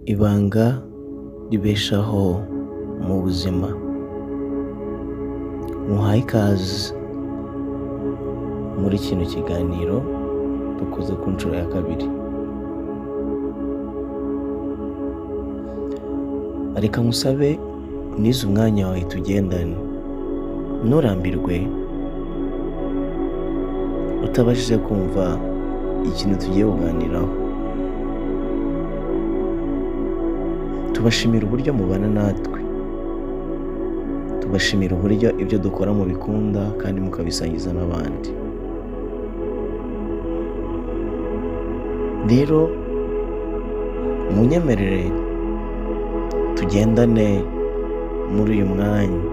Ibanga ribeshaho mu buzima. Muhaye ikaze muri kino kiganiro dukoze ku nshuro ya kabiri. Reka nkusabe unize umwanya wawe tugendane, nturambirwe utabashije kumva ikintu tugiye kuganiraho. Tubashimira uburyo mubana natwe, tubashimira uburyo ibyo dukora mubikunda kandi mukabisangiza n'abandi. Rero munyemerere tugendane muri uyu mwanya.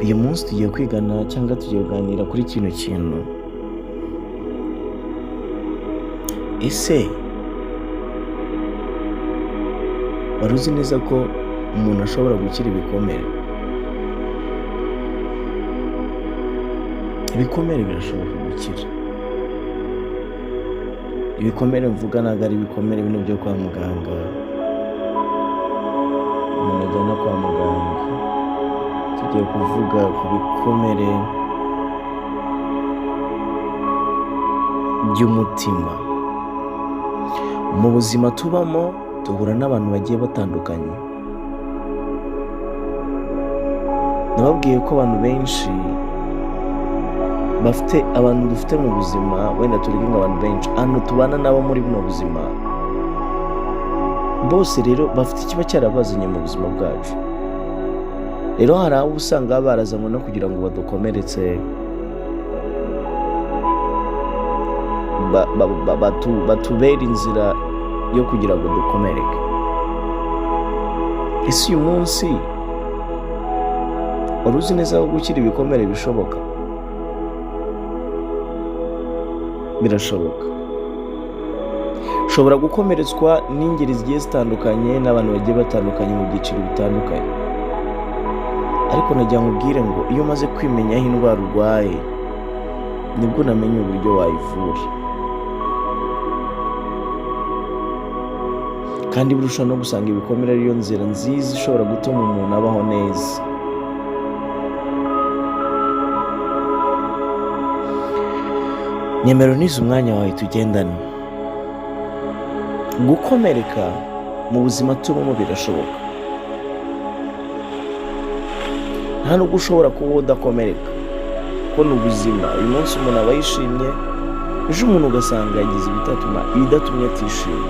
Uyu munsi tugiye kwigana cyangwa tugiye kuganira kuri kino kintu. Ese wari uzi neza ko umuntu ashobora gukira ibikomere? Ibikomere birashoboka gukira. Ibikomere mvuga ntabwo ari ibikomere bino byo kwa muganga, umuntu ajyana kwa muganga. Tugiye kuvuga ku bikomere by'umutima. Mu buzima tubamo duhura n'abantu bagiye batandukanye. Nababwiye ko abantu benshi bafite abantu dufite mu buzima, wenda tureke ngo abantu benshi, abantu tubana nabo muri buno buzima, bose rero bafite ikiba cyarabazanye mu buzima bwacu. Rero hari abo usanga barazanywe no kugira ngo badukomeretse, batubere inzira yo kugira ngo dukomereke. Ese uyu munsi wari uzi neza ko gukira ibikomere bishoboka? Birashoboka. Ushobora gukomeretswa n'ingeri zigiye zitandukanye n'abantu bagiye batandukanye mu byiciro bitandukanye, ariko nagira ngo ubwire ngo iyo umaze kwimenyaho indwara urwaye nibwo unamenya uburyo wayivura. Kandi burushaho no gusanga ibikomere ariyo nzira nziza ishobora gutuma umuntu abaho neza. Nyemero nize umwanya wawe tugendane. Gukomereka mu buzima tubamo birashoboka. Nta nubwo ushobora kuba udakomereka, kuko ni ubuzima. Uyu munsi umuntu aba yishimye, ejo umuntu ugasanga yagize ibidatumye atishima,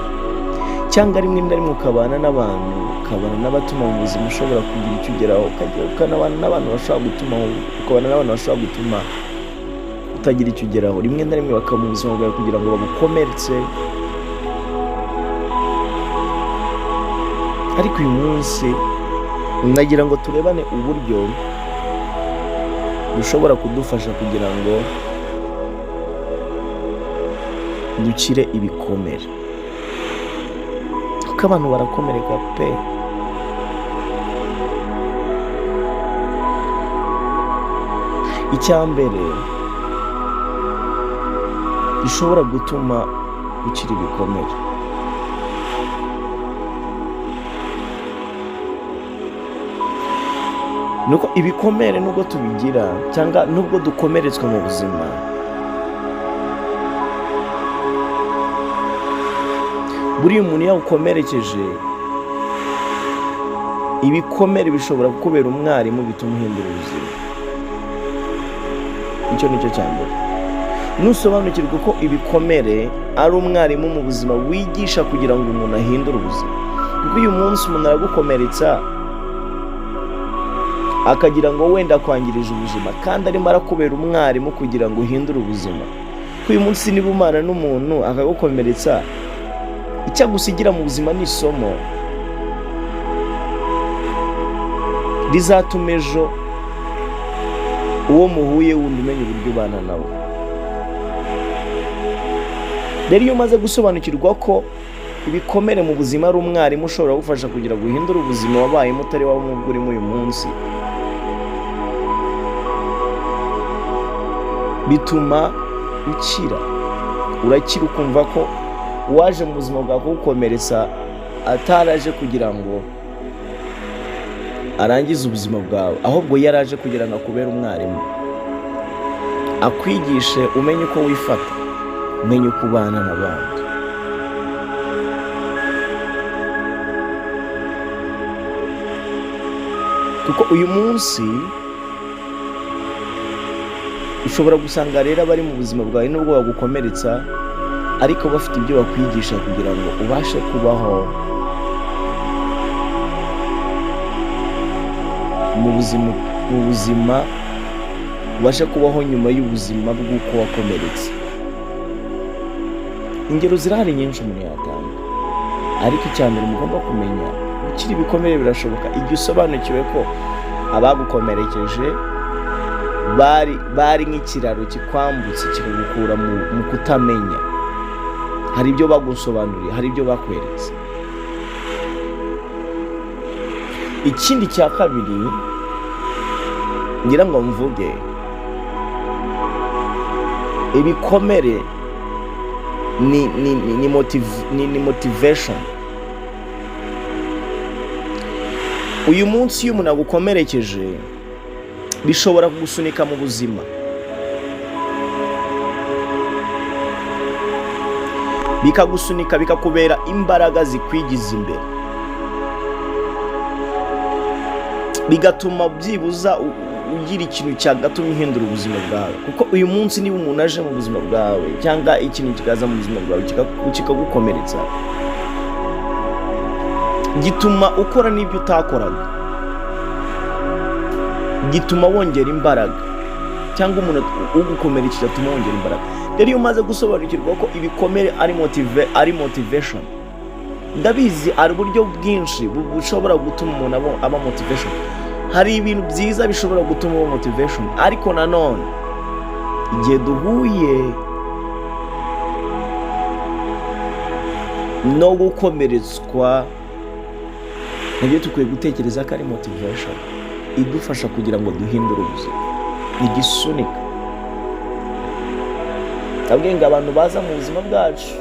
cyangwa rimwe na rimwe ukabana n'abantu, ukabana n'abatuma mu buzima ushobora kugira icyo ugeraho, ukanabana n'abantu bashobora gutuma, ukabana n'abantu bashobora gutuma utagira icyo ugeraho. Rimwe na rimwe bakaba mu buzima bwawe kugira ngo bagukomeretse. Ariko uyu munsi nagira ngo turebane uburyo bushobora kudufasha kugira ngo dukire ibikomere, kuko abantu barakomereka pe. Icya mbere gishobora gutuma ukira ibikomere, nuko ibikomere nubwo tubigira cyangwa nubwo dukomeretswa mu buzima, buriya umuntu iyo agukomerekeje, ibikomere bishobora kukubera umwarimu bituma uhindura ubuzima. Icyo ni cyo cya mbere. Nusobanukirwa ko ibikomere ari umwarimu mu buzima wigisha kugira ngo umuntu ahindure ubuzima. Kuko uyu munsi umuntu aragukomeretsa akagira ngo wenda akwangirije ubuzima, kandi arimo arakubera umwarimu kugira ngo uhindure ubuzima. Kuko uyu munsi niba umana n'umuntu akagukomeretsa, icyo agusigira mu buzima ni isomo rizatuma ejo uwo muhuye wundi umenya uburyo ubana nawe. Rero iyo umaze gusobanukirwa ko ibikomere mu buzima ari umwarimu ushobora kugufasha kugira ngo uhindure ubuzima wabayemo utari wowe nk'ubwo urimo uyu munsi, bituma ukira. Urakira ukumva ko Uwaje mu buzima bwawe kugukomeretsa ataraje kugira ngo arangize ubuzima bwawe, ahubwo yaraje kugira ngo akubere umwarimu, akwigishe umenye uko wifata, umenye uko ubana n'abandi. Kuko uyu munsi ushobora gusanga rero abari mu buzima bwawe, nubwo bagukomeretsa, ariko bafite ibyo bakwigisha kugira ngo ubashe kubaho mu buzima, ubashe kubaho nyuma y'ubuzima bw'uko wakomeretse. Ingero zirahari nyinshi umuntu yatanga, ariko icya mbere mugomba kumenya, gukira ibikomere birashoboka igihe usobanukiwe ko abagukomerekeje bari nk'ikiraro kikwambutse, kikagukura mu kutamenya. Hari ibyo bagusobanuriye, hari ibyo bakweretse. Ikindi cya kabiri ngira ngo mvuge, ibikomere ni motivation. Uyu munsi iyo umuntu agukomerekeje, bishobora kugusunika mu buzima, bikagusunika, bikakubera imbaraga zikwigiza imbere, bigatuma byibuza ugira ikintu cyagatumye uhindura ubuzima bwawe. Kuko uyu munsi niba umuntu aje mu buzima bwawe, cyangwa ikintu kikaza mu buzima bwawe kikagukomeretsa, gituma ukora n'ibyo utakoraga, gituma wongera imbaraga, cyangwa umuntu ugukomerekeje atuma wongera imbaraga. Rero iyo umaze gusobanukirwa ko ibikomere ari motivation, ndabizi hari uburyo bwinshi bushobora gutuma umuntu aba motivation, hari ibintu byiza bishobora gutuma uba motivation, ariko nanone igihe duhuye no gukomeretswa, nabyo dukwiye gutekereza ko ari motivation idufasha kugira ngo duhindure ubuzima, igisunika. Ndabwiye ngo abantu baza mu buzima bwacu,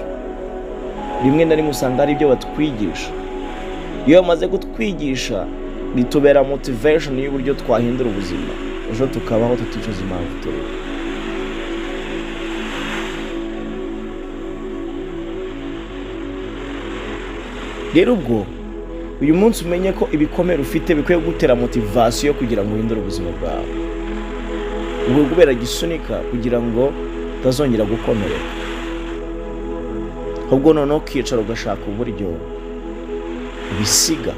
rimwe na rimwe usanga hari ibyo batwigisha. Iyo bamaze kutwigisha, bitubera motivation y'uburyo twahindura ubuzima, ejo tukabaho tuticuza impamvu turiho. Rero ubwo uyu munsi umenye ko ibikomere ufite bikwiye gutera motivation kugira ngo uhindure ubuzima bwawe, ubwo kubera gisunika kugira ngo utazongera gukomereka, ahubwo noneho ukicara ugashaka uburyo ubisiga.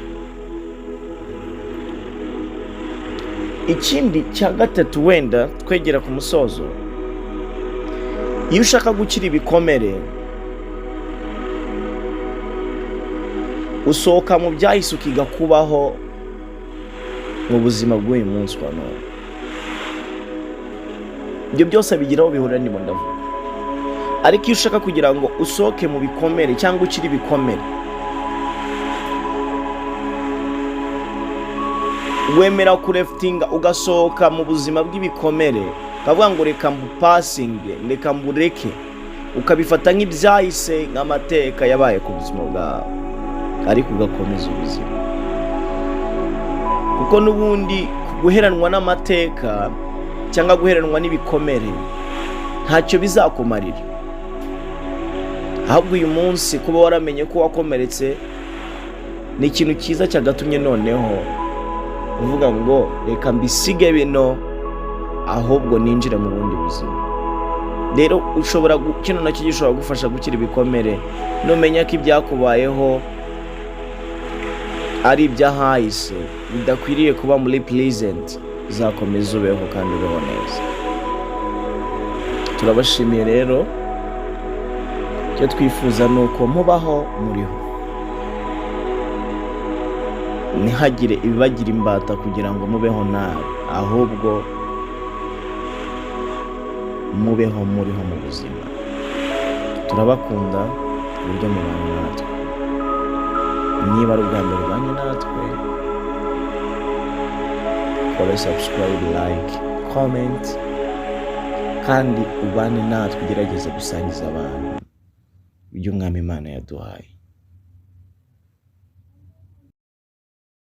Ikindi cya gatatu, wenda twegera ku musozo, iyo ushaka gukira ibikomere, usohoka mu byahise, ukiga kubaho mu buzima bw'uyu munsi wa none. Ibyo byose bigira aho bihurira ndimo ndavuga. Ariko iyo ushaka kugira ngo usohoke mu bikomere cyangwa ukire ibikomere, wemera kureftinga, ugasohoka mu buzima bw'ibikomere, ukavuga ngo reka mbupasinge, reka mbureke, ukabifata nk'ibyahise, nk'amateka yabaye ku buzima bwawe, ariko ugakomeza ubuzima. Kuko n'ubundi guheranwa n'amateka cyangwa guheranwa n'ibikomere ntacyo bizakumarira. Ahubwo uyu munsi kuba waramenye ko wakomeretse ni ikintu cyiza cyagatumye noneho uvuga ngo reka mbisige bino, ahubwo ninjire mu bundi buzima. Rero ushobora kino nacyo gishobora gufasha gukira ibikomere, numenya ko ibyakubayeho ari iby'ahahise, bidakwiriye kuba muri present, uzakomeza ubeho kandi ubeho neza. Turabashimiye rero. Icyo twifuza ni uko mubaho muriho, ntihagire ibibagira imbata kugira ngo mubeho nabi, ahubwo mubeho muriho mu buzima. Turabakunda uburyo mubana natwe. Niba ari ubwa mbere ubanye natwe, kora subscribe, like, comment, kandi ubane natwe, ugerageze gusangiza abantu. Ibyo Umwami Imana yaduhaye.